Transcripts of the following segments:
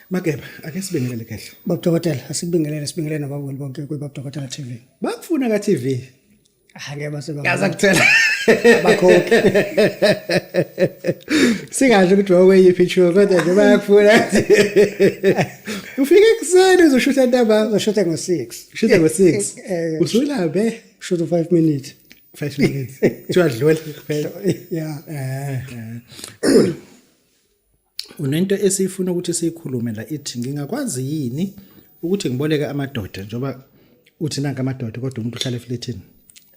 Mageba, ake sibingelele kehle. Baba Dokotela, asikubingelele, sibingelele nababukeli bonke kwiBaba Dokotela TV. Bakufuna ka TV. Ah, ngeke base Ngaza kuthela. Abakhokhi. Singasho ukuthi waweyiphi show kodwa nje bayakufuna. Ufike ekuseni uzoshutha ntambama. Uzoshutha ngo-6. Ushutha ngo-6. Usulambe. Shutha 5 minutes. 5 minutes. Kuthiwa dlula kuphela. Yeah. Cool. Unento esifuna ukuthi siyikhulume la, ithi ngingakwazi yini ukuthi ngiboleke amadoda, njengoba uthi nanka amadoda kodwa umuntu uhlala efletini?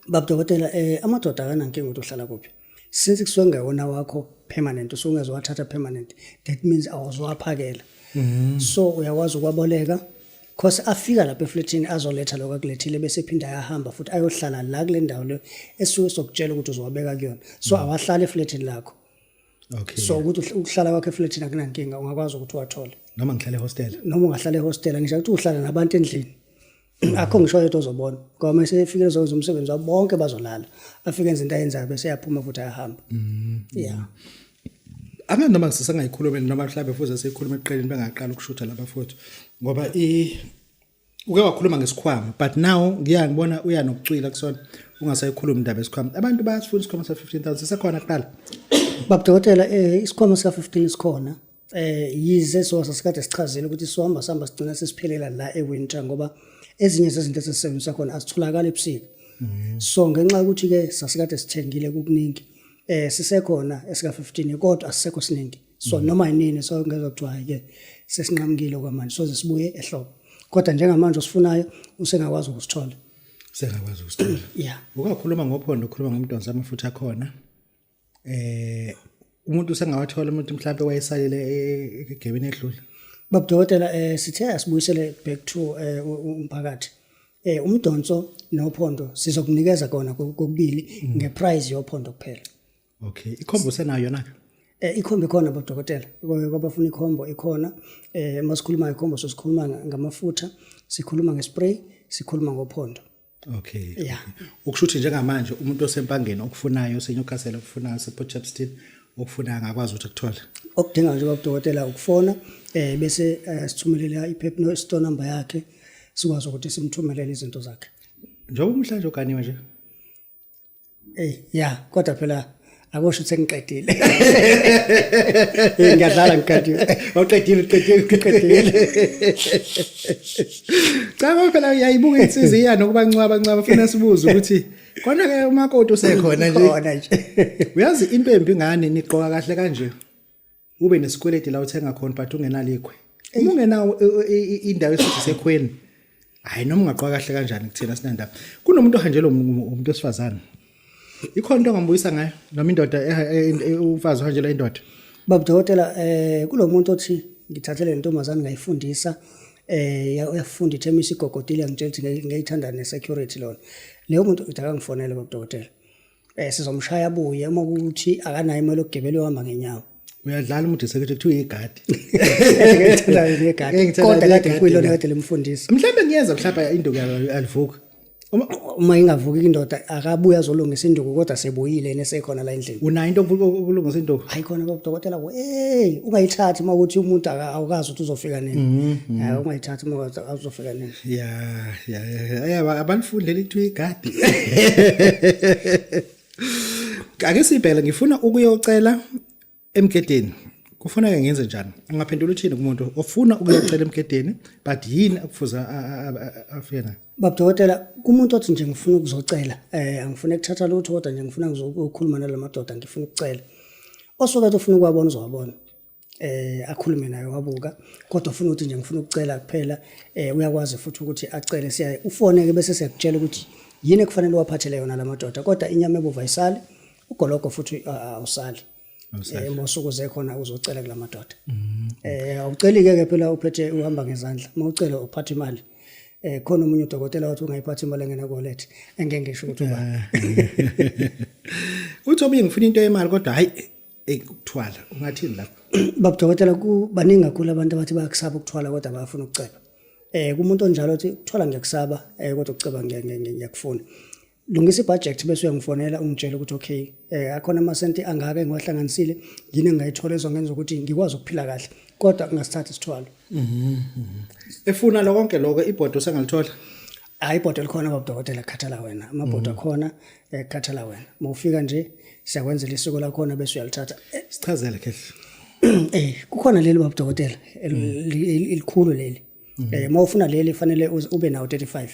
Baba Dokotela, amadoda akanankinga ukuthi uhlala kuphi. Since kusuke ngewona wakho permanent, usungezowathatha permanent, that means awuzowaphakela. So uyakwazi ukwaboleka, cause afika lapha efletini azoletha lokho akulethile, bese ephinda ayahamba futhi ayohlala la kule ndawo le esuke sokutshela ukuthi uzowabeka kuyona. So awahlala efletini lakho. So ukuthi ukuhlala kwakho efletini akunankinga, ungakwazi ukuthi uwathole. Noma ngihlale ehostel. Noma ungahlala ehostel, ngisho ukuthi uhlala nabantu endlini. Akho ngisho yedwa ozobona. Ngoba mase efikile ezokwenza umsebenzi wabo, bonke bazolala. Afike enze into ayenzayo bese eyaphuma futhi ayahamba. Yeah. Angazi noma sisengayikhuluma noma mhlawumbe futhi siyikhuluma ekuqaleni bengaqala ukushutha laba futhi, ngoba i uke wakhuluma ngesikhwama, but now ngiya ngibona uya nokucwila kusona, ungasayikhuluma indaba yesikhwama. Abantu bayasifuna isikhwama sa 15,000, sisekhona kuqala? Baba Dokotela, isikhwama sika 15 sikhona. Yize so sasikade sichazile ukuthi sohamba sihamba sigcina sesiphelela la ewinter, ngoba ezinye zezinto esisebenzisa khona azitholakali ebusika. So ngenxa yokuthi ke sasikade sithengile kukuningi, sisekhona esika 15 kodwa asisekho siningi. So noma yinini, so ngezwe kuthiwa hayi ke sesinqamukile kwamanje, soze sibuye ehlobo. Kodwa njengamanje osifunayo usengakwazi ukusithola. Sengakwazi ukusithola. Yeah. Ukakhuluma ngophondo, ukhuluma ngomdonso, amafutha akhona. Umuntu usengawathola, umuntu mhlawumbe wayesalele egebeni edlule? Baba Dokotela, sithe asibuyisele back to umphakathi. Umdonso nophondo sizokunikeza kona kokubili ngeprice yophondo kuphela. Okay, ikhombo usenayo yona? Ikhombo ikhona, baba Dokotela. Kwabafuna ikhombo ikhona. Masikhuluma ngekhombo sosikhuluma ngamafutha, sikhuluma ngespray, sikhuluma ngophondo. Yeah. Ukusho ukuthi njengamanje umuntu osempangeni okufunayo, oseNewcastle okufunayo, osePort Shepstone okufunayo, angakwazi ukuthi akuthole? Okudinga nje, baba Dokotela, ukufona, bese sithumelela iphepha no store number yakhe, sikwazi ukuthi simthumelele izinto zakhe. Njengoba umhlanje uganiwe nje. Yeah, kodwa phela akusho ukuthi sengiqedile. Ngiyadlala, ngiqedile. Awuqedile, uqedile, uqedile. Cha, ngoba phela uyayibuka insizwa iya nokuba ncwaba ncwaba, funa sibuze ukuthi kona ke umakoti usekhona nje. Khona nje. Uyazi into embi ngani niqoka kahle kanje? Ube nesikweleti la uthenga khona but ungenalo ikhwe. Uma ungenawo indawo esithi sekhweni. Hayi, noma ungaqoka kahle kanjani, kuthina sinandaba. Kunomuntu ohanjelwe umuntu wesifazane. Ikhona into ongambuyisa ngayo noma indoda umfazi ohanjelwa indoda? Baba Dokotela, kulo muntu othi ngithathele le ntombazane ngayifundisa, uyafunda ithemisi igogodile, ngitshela ukuthi ngiyithanda ne-security lona. Leyo muntu uthi akangifonele, baba Dokotela. Sizomshaya abuye, uma kuthi akanayo imali yokugibela uhamba ngenyawo. Uyadlala umuntu security, kuthiwa igadi. Ngiyithanda negadi. Ngiyithanda Kodwa kade negadi kuyilona la. kade limfundisa. Mhlawumbe ngiyeza mhlawumbe induku alivuka. Uma Uma ingavuki indoda, akabuye azolungisa induku, kodwa sebuyile yena, esekhona la endlini. Unayo into ukulungisa induku? Hayi khona, baba Dokotela, hey, ungayithathi uma ukuthi umuntu awukazi ukuthi uzofika nini. Hayi, ungayithathi uma ukazi uzofika nini. Ya, abalifundele kuthiwa igadi. Ake sibhele, ngifuna ukuyocela emgedeni. Kufuneka ngenze njani? Ungaphendula uthini kumuntu ofuna ukuyocela emgedeni, but yini akufuza afike nayo? Baba Dokotela, kumuntu othi nje ngifuna ukuzocela, angifuni ukuthatha lutho, kodwa nje ngifuna ngizokhuluma nalamadoda, ngifuna ukucela. Osuke ethi ufuna ukuwabona uzowabona. Akhulume naye wabuka, kodwa ufuna ukuthi nje ngifuna ukucela kuphela, uyakwazi futhi ukuthi acele, siya ufone ke bese siyakutshela ukuthi yini ekufanele uwaphathele yona lamadoda, kodwa inyama ebovu ayisali, ugologo futhi awusali. Awusali. Mosuku ze khona uzocela kulamadoda. Awuceli ke phela uphethe, uhamba ngezandla. Mawucela uphatha imali. Khona omunye udokotela wathi ungayiphatha imali engena wallet, engeke ngisho ukuthi uba. Uthi omunye ngifuna into yemali kodwa hayi ukuthwala, ungathini lapho? Baba Dokotela, kubaningi kakhulu abantu abathi bayakusaba ukuthwala kodwa bayafuna ukuceba. Kumuntu onjalo othi ukuthwala ngiyakusaba, kodwa ukuceba ngiyakufuna. Lungisa ibudget bese uyangifonela ungitshela ukuthi okay, akhona amasenti angaka engiwahlanganisile, yini engingayithola ezongenza ukuthi ngikwazi ukuphila kahle, kodwa kungasithathi isithwalo. Efuna lo konke lokho, ibhodo usengalithola? Hayi, ibhodo likhona, babudokotela, khathala wena. Amabhodo akhona, khathala wena. Mawufika nje siyakwenzela isiko lakhona bese uyalithatha. Sichazele, khehle. Kukhona leli, babudokotela, elikhulu leli. Mawufuna leli fanele ube nawo 35.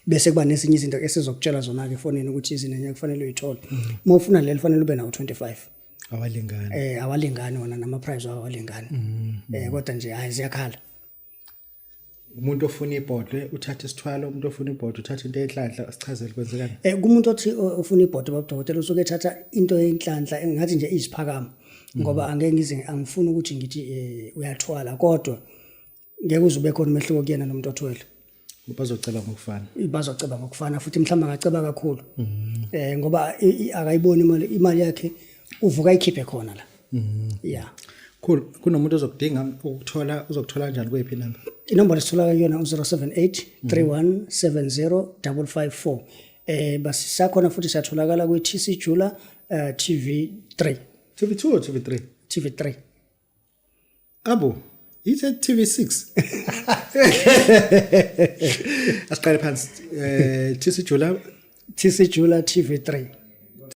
Bese kuba nezinye izinto esizokutshela zona ke efonini ukuthi izinto kufanele uyithole. Mawufuna leli fanele ube nawo 25. Awalingani. Awalingani wona, nama price wawo awalingani. Kodwa nje hayi, ziyakhala. Umuntu ofuna ibhodwe uthatha isithwalo, umuntu ofuna ibhodwe uthatha into enhlanhla. Sichazele kwenzekani. Kumuntu othi ofuna ibhodo, babudokotela, usuke ethatha into yenhlanhla engathi nje isiphakamo, ngoba angeke ngize, angifuni ukuthi ngithi uyathwala, kodwa ngeke uze ube khona umehluko kuyena nomuntu othwele. Bazoceba ngokufana. Bazoceba ngokufana, futhi mhlawumbe angaceba kakhulu, ngoba akayiboni imali yakhe, uvuka ayikhiphe khona la, yeah. Cool. Kunomuntu ozokudinga ukuthola, uzokuthola kanjani, kuyiphi inamba? Inombolo esitholakala kuyona u-078 3170 554. Basisakhona futhi siyatholakala kwi-TC Jula TV3. TV2 or TV3? TV3. Abo, ithe TV6. Asiqale phansi. TC Jula. TC Jula TV3.